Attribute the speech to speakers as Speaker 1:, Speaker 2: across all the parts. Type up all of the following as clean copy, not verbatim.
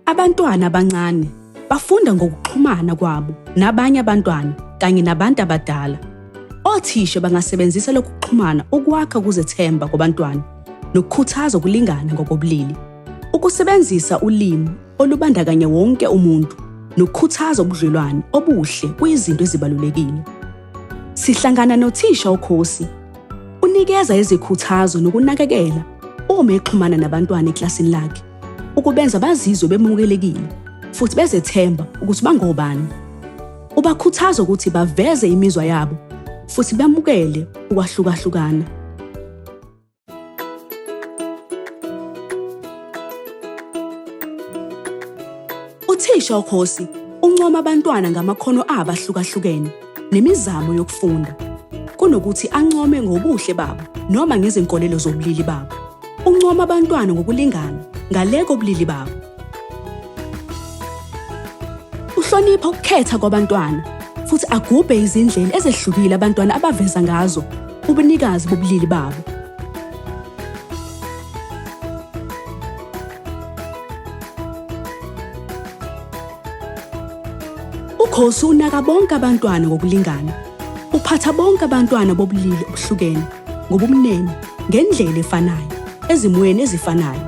Speaker 1: Abantwana abancane bafunda ngokuxhumana kwabo nabanye abantwana kanye nabantu abadala. Othisha bangasebenzisa lokhu kuxhumana ukwakha ukuzethemba kwabantwana nokukhuthaza ukulingana ngokobulili. Ukusebenzisa ulimi olubandakanya wonke umuntu nokukhuthaza ubudlelwane obuhle kuyizinto ezibalulekile. Sihlangana nothisha uKhosi. Unikeza izikhuthazo nokunakekela uma exhumana nabantwana eklasini lakhe, ukubenza bazizwe bemukelekile futhi bezethemba ukuthi bangobani. Ubakhuthaza ukuthi baveze imizwa yabo futhi bamukele ukwahlukahlukana. Uthisha uKhosi uncoma abantwana ngamakhono abo ahlukahlukene nemizamo yokufunda, kunokuthi ancome ngobuhle babo noma ngezinkolelo zobulili babo. Uncoma abantwana ngokulingana ngale kobulili babo. Uhlonipha ukukhetha kwabantwana futhi agubhe izindlela ezehlukile abantwana abaveza ngazo ubunikazi bobulili babo. UKhosi unaka bonke abantwana ngokulingana. Uphatha bonke abantwana bobulili obuhlukene ngobumnene ngendlela efanayo ezimweni ezifanayo.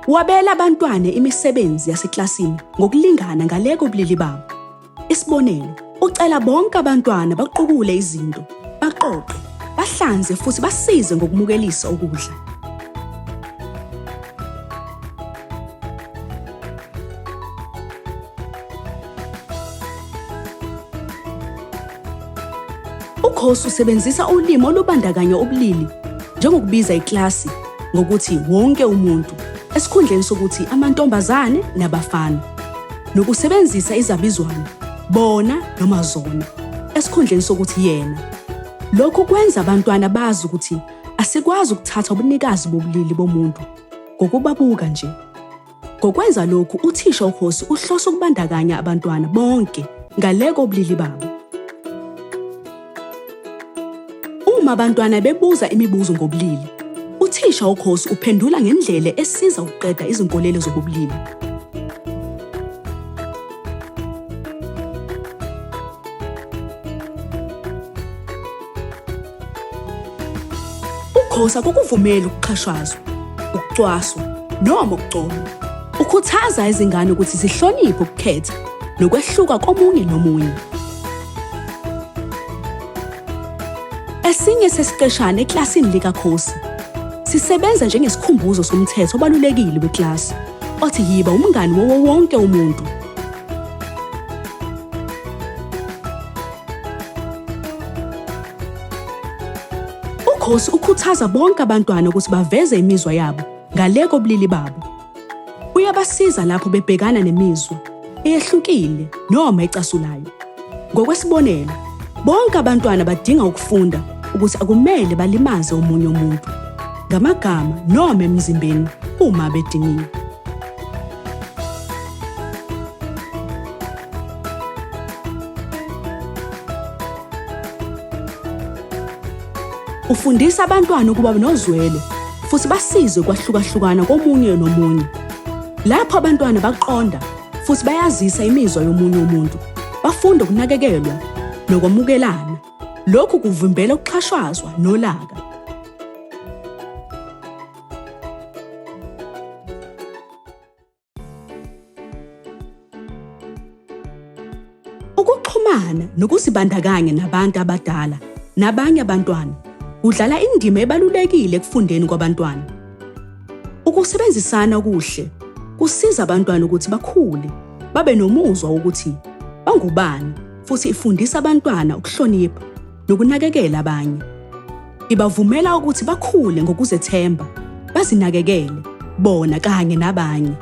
Speaker 1: Wabela abantwana imisebenzi yaseklasini ngokulingana ngale kobulili babo. Isibonelo, ucela bonke abantwana baqukule izinto, baqoqe, bahlanze futhi basize ngokumukelisa ukudla. UKhosi usebenzisa ulimi olubandakanya ubulili njengokubiza ikilasi ngokuthi wonke umuntu esikhundleni sokuthi amantombazane nabafana nokusebenzisa izabizwana bona noma zona esikhundleni sokuthi yena. Lokhu kwenza abantwana bazi ukuthi asikwazi ukuthatha ubunikazi bobulili bomuntu ngokubabuka nje. Ngokwenza lokhu, uthisha uKhosi uhlose ukubandakanya abantwana bonke ngale kobulili babo. Uma abantwana bebuza imibuzo ngobulili, uthisha uKhosi uphendula ngendlela esiza ukuqeda izinkolelo zobulili. UKhosi akukuvumeli ukuxhashazwa, ukucwaswa noma ukucoma. Ukhuthaza izingane ukuthi zihloniphe ukukhetha nokwehluka komunye nomunye. Esinye sesiqeshana eklasini likaKhosi sisebenza njengesikhumbuzo somthetho obalulekile weklasi othi yiba umngani wowo wonke umuntu. UKhosi ukhuthaza bonke abantwana ukuthi baveze imizwa yabo ngale kobulili babo. Uyabasiza lapho bebhekana nemizwa eyehlukile noma ecasulayo. Ngokwesibonelo, bonke abantwana badinga ukufunda ukuthi akumele balimaze omunye umuntu ngamagama noma emzimbeni uma bediniwe. Ufundisa abantwana ukuba nozwelo futhi basizwe kwahlukahlukana komunye nomunye. Lapho abantwana baqonda futhi bayazisa imizwa yomunye umuntu, bafunda ukunakekelwa nokwamukelana. Lokhu kuvimbela ukuxhashazwa nolaka. Ukuxhumana nokuzibandakanya nabantu abadala nabanye abantwana kudlala indima ebalulekile ekufundeni kwabantwana. Ukusebenzisana okuhle kusiza abantwana ukuthi bakhule, babe nomuzwa wokuthi bangubani futhi ifundisa abantwana ukuhlonipha nokunakekela abanye. Ibavumela ukuthi bakhule ngokuzethemba, bazinakekele bona kanye nabanye.